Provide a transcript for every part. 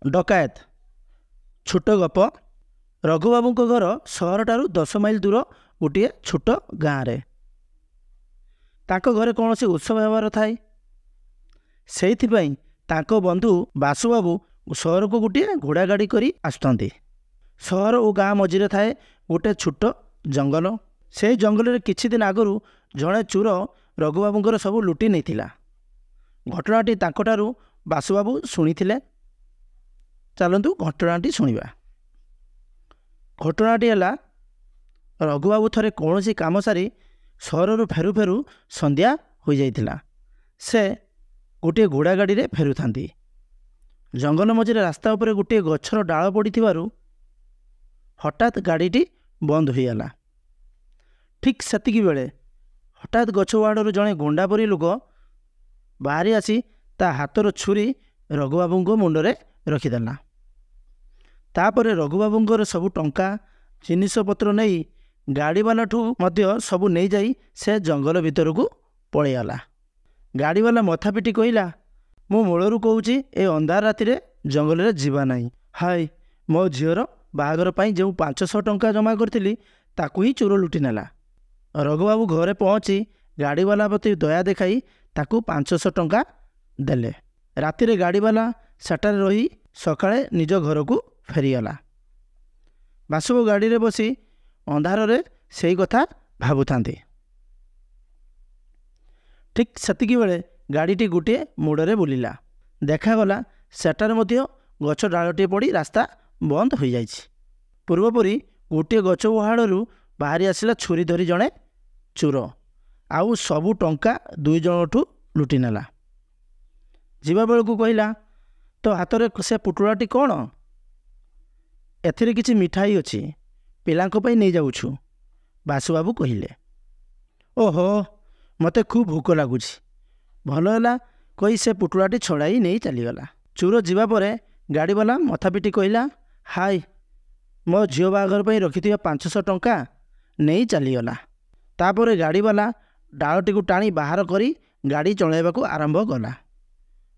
ଡକାୟତ ଛୋଟ ଗପ। ରଘୁବାବୁଙ୍କ ଘର ସହରଠାରୁ 10 ମାଇଲ ଦୂର ଗୋଟିଏ ଛୋଟ ଗାଁରେ। ତାଙ୍କ ଘରେ କୌଣସି ଉତ୍ସବ ହେବାର ଥାଏ, ସେଇଥିପାଇଁ ତାଙ୍କ ବନ୍ଧୁ ବାସୁବାବୁ ସହରକୁ ଗୋଟିଏ ଘୋଡ଼ା ଗାଡ଼ି କରି ଆସୁଥାନ୍ତି। ସହର ଓ ଗାଁ ମଝିରେ ଥାଏ ଗୋଟେ ଛୋଟ ଜଙ୍ଗଲ। ସେହି ଜଙ୍ଗଲରେ କିଛି ଦିନ ଆଗରୁ ଜଣେ ଚୋର ରଘୁବାବୁଙ୍କର ସବୁ ଲୁଟି ନେଇଥିଲା। ଘଟଣାଟି ତାଙ୍କଠାରୁ ବାସୁବାବୁ ଶୁଣିଥିଲେ। ଚାଲନ୍ତୁ ଘଟଣାଟି ଶୁଣିବା। ଘଟଣାଟି ହେଲା, ରଘୁବାବୁ ଥରେ କୌଣସି କାମ ସାରି ସହରରୁ ଫେରୁ ଫେରୁ ସନ୍ଧ୍ୟା ହୋଇଯାଇଥିଲା। ସେ ଗୋଟିଏ ଘୋଡ଼ା ଗାଡ଼ିରେ ଫେରୁଥାନ୍ତି। ଜଙ୍ଗଲ ମଝିରେ ରାସ୍ତା ଉପରେ ଗୋଟିଏ ଗଛର ଡାଳ ପଡ଼ିଥିବାରୁ ହଠାତ୍ ଗାଡ଼ିଟି ବନ୍ଦ ହୋଇଗଲା। ଠିକ୍ ସେତିକି ବେଳେ ହଠାତ୍ ଗଛ ୱାଡ଼ରୁ ଜଣେ ଗୁଣ୍ଡା ପରି ଲୋକ ବାହାରି ଆସି ତା ହାତର ଛୁରୀ ରଘୁବାବୁଙ୍କ ମୁଣ୍ଡରେ ରଖିଦେଲା। ତାପରେ ରଘୁବାବୁଙ୍କର ସବୁ ଟଙ୍କା ଜିନିଷପତ୍ର ନେଇ ଗାଡ଼ିବାଲାଠୁ ମଧ୍ୟ ସବୁ ନେଇଯାଇ ସେ ଜଙ୍ଗଲ ଭିତରକୁ ପଳେଇଗଲା। ଗାଡ଼ିବାଲା ମଥା ପିଟି କହିଲା, ମୁଁ ମୂଳରୁ କହୁଛି ଏ ଅନ୍ଧାର ରାତିରେ ଜଙ୍ଗଲରେ ଯିବା ନାହିଁ। ହାୟ, ମୋ ଝିଅର ବାହାଘର ପାଇଁ ଯେଉଁ 500 ଟଙ୍କା ଜମା କରିଥିଲି ତାକୁ ହିଁ ଚୋର ଲୁଟି ନେଲା। ରଘୁବାବୁ ଘରେ ପହଞ୍ଚି ଗାଡ଼ିବାଲା ପ୍ରତି ଦୟା ଦେଖାଇ ତାକୁ 500 ଟଙ୍କା ଦେଲେ। ରାତିରେ ଗାଡ଼ିବାଲା ସେଠାରେ ରହି ସକାଳେ ନିଜ ଘରକୁ ଫେରିଗଲା। ବାସୁବାବୁ ଗାଡ଼ିରେ ବସି ଅନ୍ଧାରରେ ସେଇ କଥା ଭାବୁଥାନ୍ତି। ଠିକ୍ ସେତିକି ବେଳେ ଗାଡ଼ିଟି ଗୋଟିଏ ମୋଡ଼ରେ ବୁଲିଲା। ଦେଖାଗଲା ସେଠାରେ ମଧ୍ୟ ଗଛ ଡାଳଟିଏ ପଡ଼ି ରାସ୍ତା ବନ୍ଦ ହୋଇଯାଇଛି। ପୂର୍ବପରି ଗୋଟିଏ ଗଛ ଉହାଡ଼ରୁ ବାହାରି ଆସିଲା ଛୁରୀ ଧରି ଜଣେ ଚୋର, ଆଉ ସବୁ ଟଙ୍କା ଦୁଇ ଜଣଠୁ ଲୁଟି ନେଲା। ଯିବା ବେଳକୁ କହିଲା, ତୋ ହାତରେ ସେ ପୁଟୁଳାଟି କ'ଣ? ଏଥିରେ କିଛି ମିଠାଇ ଅଛି, ପିଲାଙ୍କ ପାଇଁ ନେଇଯାଉଛୁ। ବାସୁବାବୁ କହିଲେ, ଓହୋ, ମୋତେ ଖୁବ୍ ଭୋକ ଲାଗୁଛି। ଭଲ ହେଲା କହି ସେ ପୁଟୁଳାଟି ଛଡ଼ାଇ ନେଇ ଚାଲିଗଲା। ଚୋର ଯିବା ପରେ ଗାଡ଼ିବାଲା ମଥା ପିଟି କହିଲା, ହାୟ, ମୋ ଝିଅ ବାହାଘର ପାଇଁ ରଖିଥିବା 500 ଟଙ୍କା ନେଇ ଚାଲିଗଲା। ତାପରେ ଗାଡ଼ିବାଲା ଡାଳଟିକୁ ଟାଣି ବାହାର କରି ଗାଡ଼ି ଚଳାଇବାକୁ ଆରମ୍ଭ କଲା।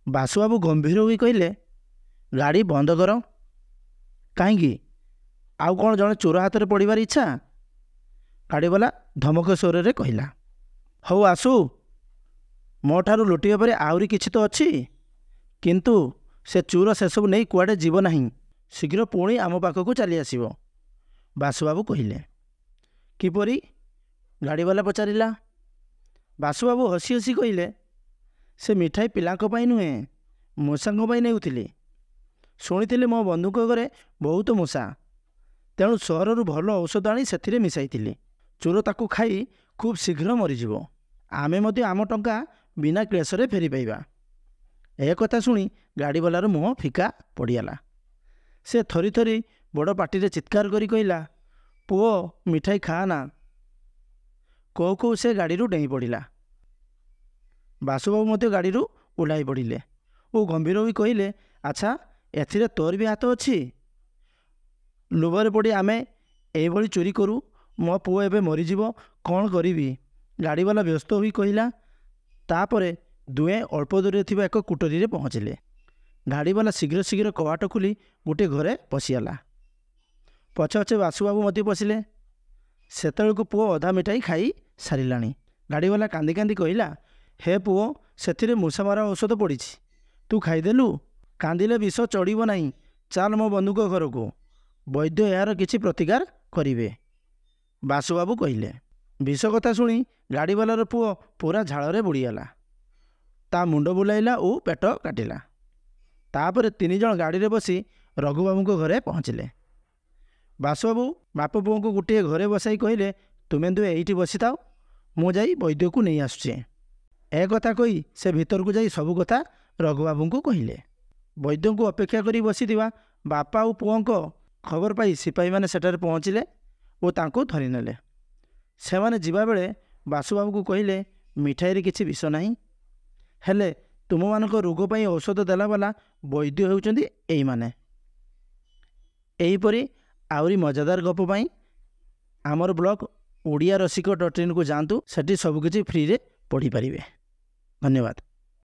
ବାସୁବାବୁ ଗମ୍ଭୀର ହୋଇ କହିଲେ, ଗାଡ଼ି ବନ୍ଦ କର। କାହିଁକି? ଆଉ କ'ଣ ଜଣେ ଚୋର ହାତରେ ପଡ଼ିବାର ଇଚ୍ଛା? ଗାଡ଼ିବାଲା ଧମକ ସ୍ୱରରେ କହିଲା, ହଉ ଆସୁ, ମୋ ଠାରୁ ଲୁଟିବା ପରେ ଆହୁରି କିଛି ତ ଅଛି, କିନ୍ତୁ ସେ ଚୋର ସେସବୁ ନେଇ କୁଆଡ଼େ ଯିବ ନାହିଁ, ଶୀଘ୍ର ପୁଣି ଆମ ପାଖକୁ ଚାଲି ଆସିବ। ବାସୁବାବୁ କହିଲେ, କିପରି? ଗାଡ଼ିବାଲା ପଚାରିଲା। ବାସୁବାବୁ ହସି ହସି କହିଲେ, ସେ ମିଠାଇ ପିଲାଙ୍କ ପାଇଁ ନୁହେଁ, ମୂଷାଙ୍କ ପାଇଁ ନେଉଥିଲି। ଶୁଣିଥିଲି ମୋ ବନ୍ଧୁଙ୍କ ଘରେ ବହୁତ ମୂଷା, ତେଣୁ ସହରରୁ ଭଲ ଔଷଧ ଆଣି ସେଥିରେ ମିଶାଇଥିଲି। ଚୋର ତାକୁ ଖାଇ ଖୁବ୍ ଶୀଘ୍ର ମରିଯିବ। ଆମେ ମଧ୍ୟ ଆମ ଟଙ୍କା ବିନା କ୍ଲେଶରେ ଫେରି ପାଇବା। ଏ କଥା ଶୁଣି ଗାଡ଼ିବାଲାର ମୁହଁ ଫିକା ପଡ଼ିଗଲା। ସେ ଥରି ଥରି ବଡ଼ ପାଟିରେ ଚିତ୍କାର କରି କହିଲା, ପୁଅ, ମିଠାଇ ଖାଆ ନା। କହୁ କହୁ ସେ ଗାଡ଼ିରୁ ଡେଇଁ ପଡ଼ିଲା। ବାସୁବାବୁ ମଧ୍ୟ ଗାଡ଼ିରୁ ଓହ୍ଲାଇ ପଡ଼ିଲେ ଓ ଗମ୍ଭୀର ହୋଇ କହିଲେ, ଆଚ୍ଛା, ଏଥିରେ ତୋର ବି ହାତ ଅଛି? ଲୋଭରେ ପଡ଼ି ଆମେ ଏଇଭଳି ଚୋରି କରୁ। ମୋ ପୁଅ ଏବେ ମରିଯିବ, କ'ଣ କରିବି? ଗାଡ଼ିବାଲା ବ୍ୟସ୍ତ ହୋଇ କହିଲା। ତାପରେ ଦୁହେଁ ଅଳ୍ପ ଦୂରରେ ଥିବା ଏକ କୁଟରୀରେ ପହଞ୍ଚିଲେ। ଗାଡ଼ିବାଲା ଶୀଘ୍ର ଶୀଘ୍ର କବାଟ ଖୋଲି ଗୋଟିଏ ଘରେ ପଶିଗଲା। ପଛେ ପଛେ ବାସୁବାବୁ ମଧ୍ୟ ପଶିଲେ। ସେତେବେଳକୁ ପୁଅ ଅଧା ମିଠାଇ ଖାଇ ସାରିଲାଣି। ଗାଡ଼ିବାଲା କାନ୍ଦି କାନ୍ଦି କହିଲା, ହେ ପୁଅ, ସେଥିରେ ମୂଷା ମରା ଔଷଧ ପଡ଼ିଛି, ତୁ ଖାଇଦେଲୁ? କାନ୍ଦିଲେ ବିଷ ଚଢ଼ିବ ନାହିଁ। ଚାଲ ମୋ ବନ୍ଧୁଙ୍କ ଘରକୁ, ବୈଦ୍ୟ ଏହାର କିଛି ପ୍ରତିକାର କରିବେ। ବାସୁବାବୁ କହିଲେ। ବିଷ କଥା ଶୁଣି ଗାଡ଼ିବାଲାର ପୁଅ ପୁରା ଝାଳରେ ବୁଡ଼ିଗଲା। ତା ମୁଣ୍ଡ ବୁଲାଇଲା ଓ ପେଟ କାଟିଲା। ତାପରେ 3 ଜଣ ଗାଡ଼ିରେ ବସି ରଘୁବାବୁଙ୍କ ଘରେ ପହଞ୍ଚିଲେ। ବାସୁବାବୁ ବାପ ପୁଅଙ୍କୁ ଗୋଟିଏ ଘରେ ବସାଇ କହିଲେ, ତୁମେ ଦୁହେଁ ଏଇଠି ବସିଥାଅ, ମୁଁ ଯାଇ ବୈଦ୍ୟକୁ ନେଇ ଆସୁଛି। ଏ କଥା କହି ସେ ଭିତରକୁ ଯାଇ ସବୁ କଥା ରଘୁବାବୁଙ୍କୁ କହିଲେ। ବୈଦ୍ୟଙ୍କୁ ଅପେକ୍ଷା କରି ବସିଥିବା ବାପା ଓ ପୁଅଙ୍କ ଖବର ପାଇ ସିପାହୀମାନେ ସେଠାରେ ପହଞ୍ଚିଲେ ଓ ତାଙ୍କୁ ଧରିନେଲେ। ସେମାନେ ଯିବାବେଳେ ବାସୁବାବୁକୁ କହିଲେ, ମିଠାଇରେ କିଛି ବିଷ ନାହିଁ, ହେଲେ ତୁମମାନଙ୍କ ରୋଗ ପାଇଁ ଔଷଧ ଦେଲାବାଲା ବୈଦ୍ୟ ହେଉଛନ୍ତି ଏଇମାନେ। ଏହିପରି ଆହୁରି ମଜାଦାର ଗପ ପାଇଁ ଆମର ବ୍ଲଗ୍ ଓଡ଼ିଆ ରସିକ .inକୁ ଯାଆନ୍ତୁ, ସେଠି ସବୁକିଛି ଫ୍ରିରେ ପଢ଼ିପାରିବେ। ଧନ୍ୟବାଦ।